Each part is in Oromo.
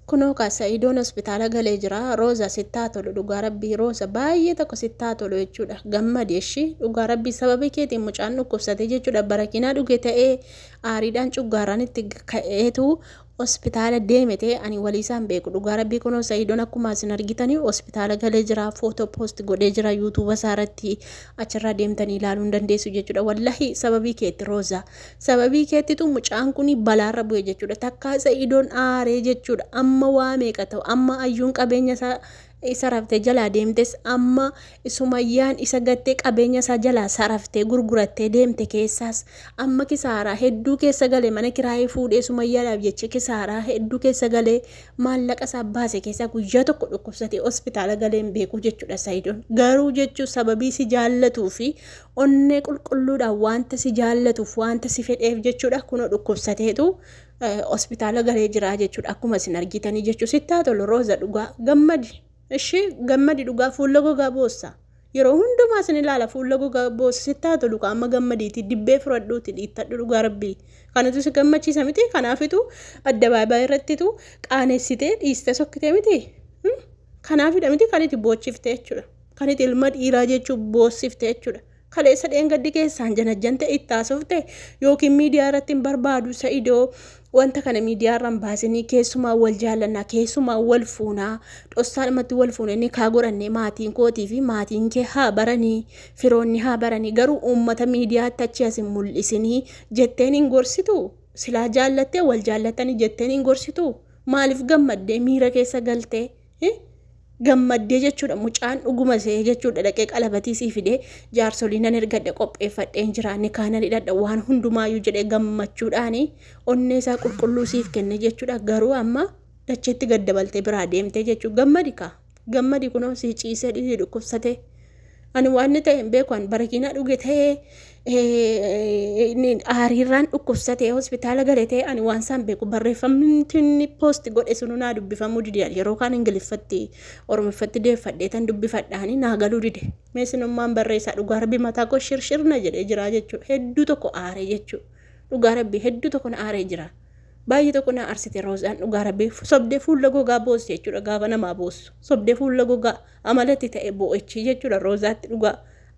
Kunoo kaa sa'idoon hospitaala galee jira rooza sitti haa tolu dhugaa rabbii rooza baay'ee tokko sitti haa tolu jechuudha gammadi eshi dhugaa rabbii sababii keetiin mucaan dhukkubsate jechuudha barakinaa dhuge ta'ee aariidhaan cuggaarraan itti ka'eetu hospitaala deeme ta'e ani walii isaan beeku dhugaa rabbii kunoo sa'idoon akkuma isin argitanii hospitaala galee jira footoo poost godhee jira yuutuuba isaa irratti achirraa deemtanii ilaaluu hin dandeessu jechuudha wallahi sababii keetti rooza Sababii keettitu mucaan kuni balaarra bu'e jechuudha. Takkaa Sa'idoon aaree jechuudha. Amma waa meeqa ta'u amma ayyuun qabeenya isaa saraftee jalaa deemtes amma sumayyaan isa gattee qabeenya isaa jalaa saraftee gurgurattee deemte keessaas amma kisaaraa hedduu keessa galee mana kiraayii fuudhee sumayyaadhaaf jecha kisaaraa hedduu keessa galee maallaqa isaa baase keessaa guyyaa tokko dhukkubsatee hospitaala galee hin beeku jechuudha Sa'idoon. Garuu jechuun sababii si jaallatuu fi Onnee qulqulluudhaan wanta si jaallatuuf wanta si fedheef jechuudha kunoo dhukkubsateetu hospitaala galee jira jechuudha akkuma isin argitanii jechuudha sitti haa tolu rooza dhugaa gammadi ishii gammadi dhugaa fuula gogaa boossa yeroo hundumaa isin ilaala fuula gogaa boossa sitti haa tolu amma gammadiiti dibbee fudhadhuuti dhiittadhu dhugaa rabbii kanatu si gammachiisa miti kanaafitu addabaabaayii irrattitu qaanessitee dhiiste sokkitee miti kanaafidha miti kan itti boochifte jechuudha. Kan itti ilma dhiiraa jechuun boossifte jechuudha. Kaleessa dheengaddi keessaan janajjante itti haasofte yookiin miidiyaa irratti hin barbaadu sa'idoo wanta kana miidiyaa irra hin baasinii keessumaa wal jaallannaa keessumaa wal fuunaa dhossaadhumatti wal fuunee ni kaa godhannee maatiin kootii fi maatiin kee haa baranii firoonni haa baranii garuu uummata miidiyaatti achi as hin mul'isinii jetteen hin gorsitu silaa jaallattee wal jaallattanii jetteen hin gorsitu maaliif gammaddee miira keessa galtee Gammaddee jechuudha mucaan dhuguma se'ee jechuudha dhaqee qalabatii sii fidee jaarsolii nan ergadhe qopheeffadheen jira ni kaanan hidhadha waan hundumaayyuu jedhee gammachuudhaani onnee isaa qulqulluu siif kenne jechuudha garuu amma dacheetti gad dabaltee biraa deemtee jechuu gammadi kaa gammadi kunoo sii ciisee dhiisii dhukkubsatee Ani waan inni ta'e hin beeku ani barakiinaa dhuge ta'ee aariirraan dhukkubsatee hospitaala gale ta'e ani waan isaan beeku barreeffamni inni poost godhe sunu naa dubbifamuu dide yeroo kaan ingiliffatti oromiffatti deeffadhee tan dubbifadhaani naa galuu dide mee sinummaan barreessaa dhugaa rabbi mataa koo shirshirna jedhee jiraa jechuudha hedduu tokko aaree jechuudha dhugaa rabbi hedduu tokko na aaree jira baay'ee tokko na arsite roozaan dhugaa rabbi sobdee fuula gogaa boosse jechuudha gaafa namaa boossu sobdee fuula gogaa Amala itti ta'e boo'ichi jechuudha Roozaatti dhugaa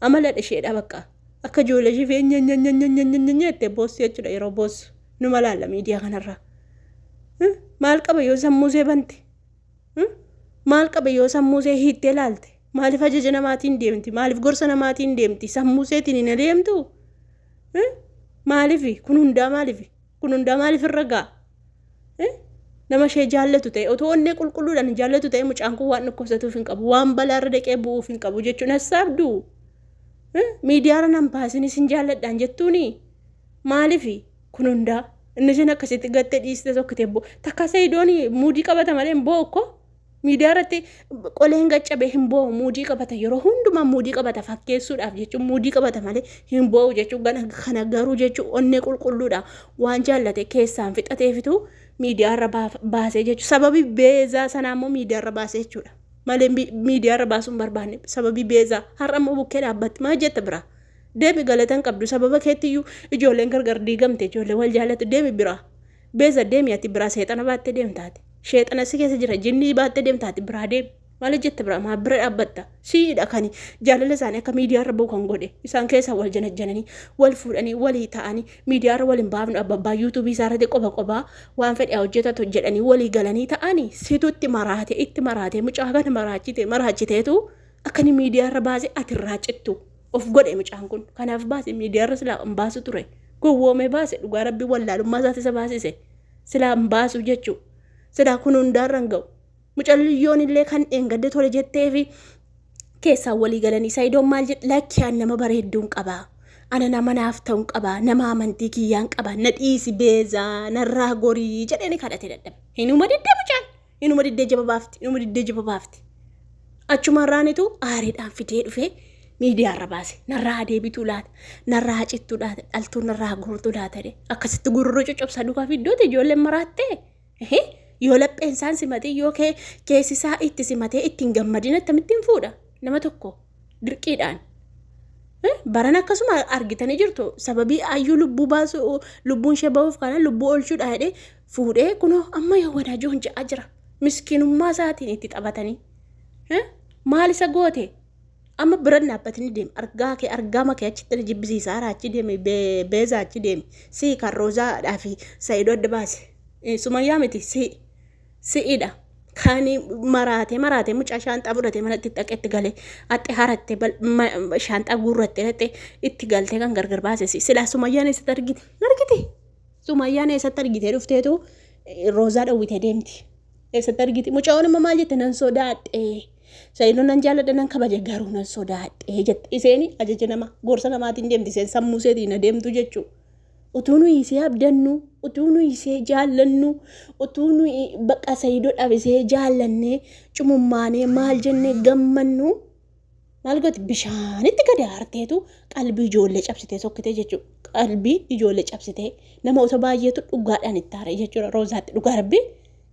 amala isheedha bakka akka ijoollee ishee fe'ee nyanyanyanyanyanyanya jettee boossi jechuudha yeroo boossu numa laalla miidiyaa kanarraa. Maal qaba yoo sammuu ishee bante? Maal qaba yoo sammuu ishee hiittee laalte? Maaliif ajaja namaatiin deemti? Maaliif gorsa namaatiin deemti? Sammuu isheetiin hin adeemtu? Maaliif kun hundaa maaliif? Kun hundaa maaliif irra ga'a? Nama ishee jaallatu ta'e otoo onnee qulqulluudhaan hin jaallatu ta'e mucaan kun waan dhukkubsatuuf hin qabu waan balaarra dhaqee bu'uuf hin qabu jechuun hassaabdu. Miidiyaarra nan baasin isin jaalladhaan jettuuni maaliif kun hundaa inni isin akkasitti gattee dhiiste sokkitee bo'u takka sayidoon muudii qabata malee hin bo'u ko Miidiyaa irratti qoleen gaccabe hin boo'u muudii qabata yeroo hundumaa muudii qabata fakkeessuudhaaf jechuun muudii qabata malee hin boo'u jechuun gana kana garuu jechuun onnee qulqulluudha waan jaallate keessaan fixateefitu miidiyaa irra baasee jechuun sababii beezaa sanaa immoo miidiyaa irra baasee jechuudha malee miidiyaa irra baasuu hin barbaanne sababii beezaa har'a immoo bukkee dhaabbatti maal jetta biraa deemi galata hin qabdu sababa keettiyyuu ijoolleen gargar diigamte ijoollee wal jaallatu deemi biraa Beeza deemi ati biraa seexana baattee deemta ati. Sheexana si keessa jira jinnii baattee deemta ati biraa deemi. Maal hojjetta biraa maa bira dhaabbatta. Siidha kani jaalala isaanii akka miidiyaa irra ba'u kan godhe. Isaan keessaa wal janajjananii wal fuudhanii walii ta'anii miidiyaa irra wal hin baafnu abbabbaa yuutuubii isaa irratti qoba qobaa waan fedhe haa hojjetatu jedhanii walii galanii ta'anii situ itti maraate itti maraate mucaa kana maraachite maraachiteetu akka inni miidiyaa irra baase ati irraa cittu. Of godhe mucaan kun. Kanaaf baase miidiyaa irra silaa hin baasu ture. Gowwoomee baase dhugaa rabbii wallaalummaa isaati isa baasise. Silaa hin baasu jechuu. Silaa kun hundaarra hin ga'u. Mucaliyyoon illee kan dheengadde tole jetteefi keessaan walii galanii sayidoon maal jedhe lakki an nama bareedduun qaba. Ana nama naaf ta'uun qaba. Nama amantii kiyyaan qaba. Na dhiisi beezaa narraa gorii jedhee ni kadhate dadhabe. Hinuma diddee mucaan. Inuma diddee jaba baafti. Inuma diddee jaba baafti. Achumarraanitu aariidhaan fidee dhufee miidiyaarra baase. Narraa deebituu laata? Narraa cittuu laata? Dhaltuu narraa gortuu laata? jedhee akkasitti gurruu coccobsaa duukaa fiddooti ijoolleen maraattee. Yoo lapheen isaan simatee yoo keessi isaa itti simatee ittiin gammadin akkamittiin fuudha nama tokko dirqiidhaan. Baran akkasuma argitanii jirtu sababii ayyuu lubbuu baasu lubbuun ishee bahuuf kana lubbuu oolchuudha jedhee fuudhee kunoo amma yoo wadaajoo ja'aa jira. Miskiinummaa isaatiin itti taphatanii. Maal isa goote? Amma biran dhaabbatanii deemi. Argaa kee argaama kee achitti na jibbisiisa. Haaraa achi deemi beezaa achi deemi. Sii kan roozaadhaa fi Sa'idoo adda baase. Sumayyaa miti sii. Si'idha. Kan maraatee maraatee mucaa shaanxaa fudhatee manatti dhaqee itti galee haxxe haratte shaanxaa guurrattee dhaqxee itti galtee kan gargar baase si. Silaa Sumayyaan eessatti argite? Argite. Sumayyaan eessatti argitee dhufteetu roozaa dhowwitee deemti. Eessatti argite? Mucayoon immoo maal jette? Nan sodaadhe. Sa'iidoo nan jaalladha nan kabaja garuu nan sodaadhe jette. Isheen ajaja nama gorsa namaatiin deemti. Isheen sammuu isheetiin adeemtu jechuudha. Utuu nuyi isee abdannu, utuu nuyi isee jaallannu, utuu nuyi bakka Sa'iidoodhaaf isee jaallannee cumummaanee maal jennee gammannu maal gooti bishaanitti gadi aarteetu qalbii ijoollee cabsitee sokkitee jechuudha. Qalbii ijoollee cabsitee namoota baay'eetu dhugaadhaan itti aare jechuudha Roozaatti dhugaa rabbii.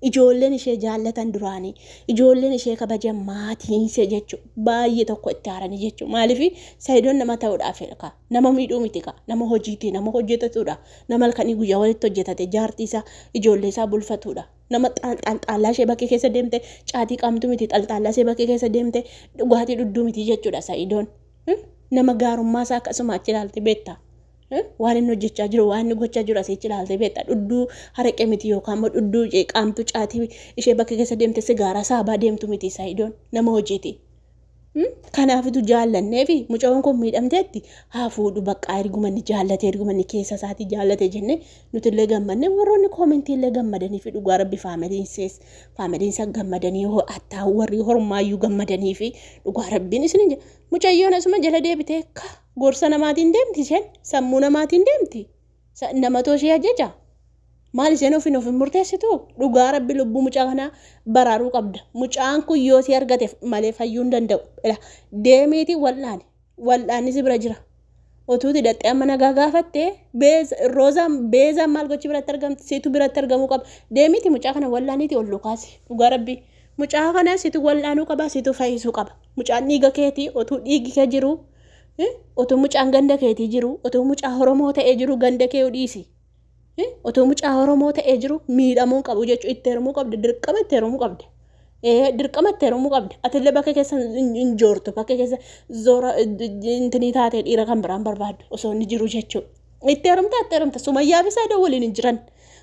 Ijoolleen ishee jaallatan duraanii, ijoolleen ishee kabajan maatiin ishee jechuudha. Baay'ee tokko itti aaranii jechuudha. Maaliif Sayidoon nama ta'uudhaaf ka nama miidhuu miti ka nama hojiiti nama hojjetatudha. Nama halkanii guyyaa walitti hojjetate jaartii isaa ijoollee isaa bulfatudha. Nama xalxaallaa ishee bakkee keessa deemte caatii qaamtu miti xalxaallaa ishee bakkee keessa deemte dhugaatii dhudduu miti jechuudha Sayidoon. Nama gaarummaa isaa akkasuma achi ilaalte beekta. Waan inni hojjechaa jiru, waan inni gochaa jiru asiichi ilaaltee beekta. Dhudduu haraqee miti yookaan immoo dhudduu qaamtu caatii ishee bakka keessa deemte sigaaraa saabaa deemtu miti Sayidoon nama hojiiti. Kanaafitu jaallanneefi mucayoon kun miidhamteetti haa fuudhu baqqaa erguma inni jaallate erguma inni keessa isaatii jaallate jenne nutillee gammanne warroonni koomentiillee gammadanii fi dhugaa rabbi faamiliinsees faamiliinsa gammadanii attaa warri hormaayyuu gammadanii fi dhugaa rabbiin isin jedha mucayyoon asuma jala deebitee ka Gorsa namaatiin deemti isheen? Sammuu namaatiin deemti? Namatoo ishee ajaja? Maal isheen ofiin of hin murteessitu? Dhugaa rabbi lubbuu mucaa kanaa baraaruu qabda. Mucaan kun yoo si argate malee fayyuu hin danda'u. Ila deemiitii wal'aani. Wal'aanni si bira jira. Otuuti dhaxxee amma nagaa gaafatte roozaan beezaan maal gochi biratti argamti situ biratti argamuu qaba. Deemiitii mucaa kana wal'aaniitii ol lukaasi. Dhugaa rabbi. Mucaa kana situ wal'aanuu qaba situ fayyisuu qaba. Mucaan dhiiga keetii otuu dhiigi kee jiru Otuu mucaan ganda keetii jiru, otuu mucaa Oromoo ta'ee jiru ganda kee dhiisi. Otuu mucaa Oromoo ta'ee jiru miidhamuu hin qabu jechuudha. Itti heerumuu qabda, dirqama itti heerumuu qabda. Dirqama itti heerumuu qabda. Atillee bakka keessa hin joortu, bakka keessa zoora intinii taatee dhiira kan biraan barbaaddu osoo inni jiru jechuudha. Itti heerumta, itti heerumta. Sumayyaa fi Saidoo waliin hin jiran.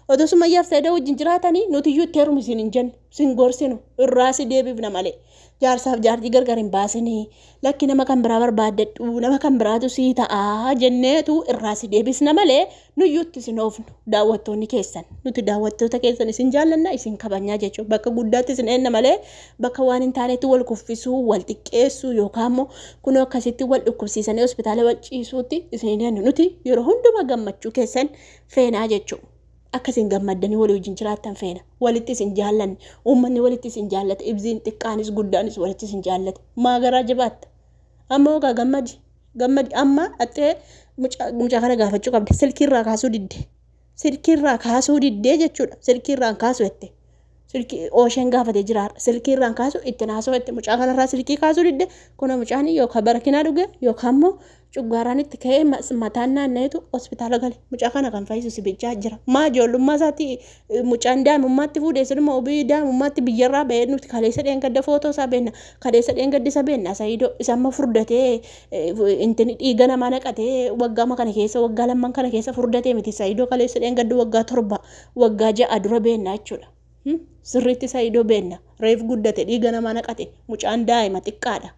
Otoo Sumayyaa fi Saidoo wajjin jiraatanii nutiyyuu itti heerumi siin hin jennu, sin gorsinu, irraa si deebifna malee. Jaarsaaf jaartii gargar hin baasinii. Lakki nama kan biraa barbaaddadhu, nama kan biraatu sii ta'a jenneetu irraa si deebisna malee nuyyuu itti isin oofnu daawwattoonni keessan. Nuti daawwattoota keessan isin jaallanna, isin kabajnaa jechuudha. Bakka guddaatti isin eenna malee bakka waan hin taanetti wal kuffisuu, wal xiqqeessuu yookaan immoo kunoo akkasitti wal dhukkubsiisanii hospitaala wal ciisuutti isin hin eennu. Nuti yeroo hundumaa gammachuu keessan feenaa jechuudha. Akka isin gammaddanii walii wajjin jiraattan feena. Walitti isin jaallanne. Uummanni walitti isin jaallata. Ibziin xiqqaanis guddaanis walitti isin jaallata. Maa garaa jabaatta? Amma hoogaa gammadi. Gammadi. Amma dhaxxee mucaa kana gaafachuu qabda. Silkii irraa kaasuu didde. Silkii irraa kaasuu diddee jechuudha. Silkii irraan kaasu jette. Silkii oosheen gaafatee jira har'a. Silkii irraan kaasu itti naasoo jette. Mucaa kanarraa silkii kaasuu didde. Kunoo mucaan yookaan barakinaa dhuge yookaan immoo Cuggaaraan itti ka'ee mataan naanna'etu hospitaala gale. Mucaa kana kan fayyisu si bichaa jira. Maa ijoollummaa isaatti mucaan daa'imummaatti fuudhee sinuma obii daa'imummaatti biyyarraa ba'ee nuti kaleessa dheengadda footoo isaa beenna. Kaleessa dheengaddi isa beenna Sa'iidoo. Isa amma furdatee intini dhiiga namaa naqatee waggaama kana keessa waggaa lamman kana keessa furdatee miti Sa'iidoo kaleessa dheengaddi waggaa 7 waggaa 6 dura beenna jechuudha. Sirriitti Sa'iidoo beenna. Reef guddate dhiiga namaa naqate mucaan daa'ima xiqqaadha.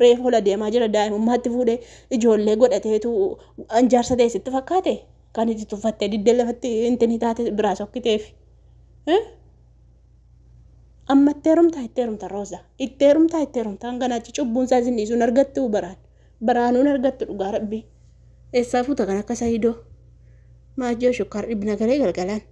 Reef ol adeemaa jira daa'imummaatti fuudhee ijoollee godhateetu an jaarsa ta'e sitti fakkaate kan itti tuffattee diddee lafatti intini taate biraa sokkiteef. Amma itti heerumtaa itti heerumta Rooza itti heerumtaa itti heerumta hanga naachi cubbuun isaa isin dhiisuun argattu baraan baraanuun argattu dhugaa rabbii. Eessaa fuuta kan akka Saidoo? Maajjoo shukkaar dhibna galee galgalaan.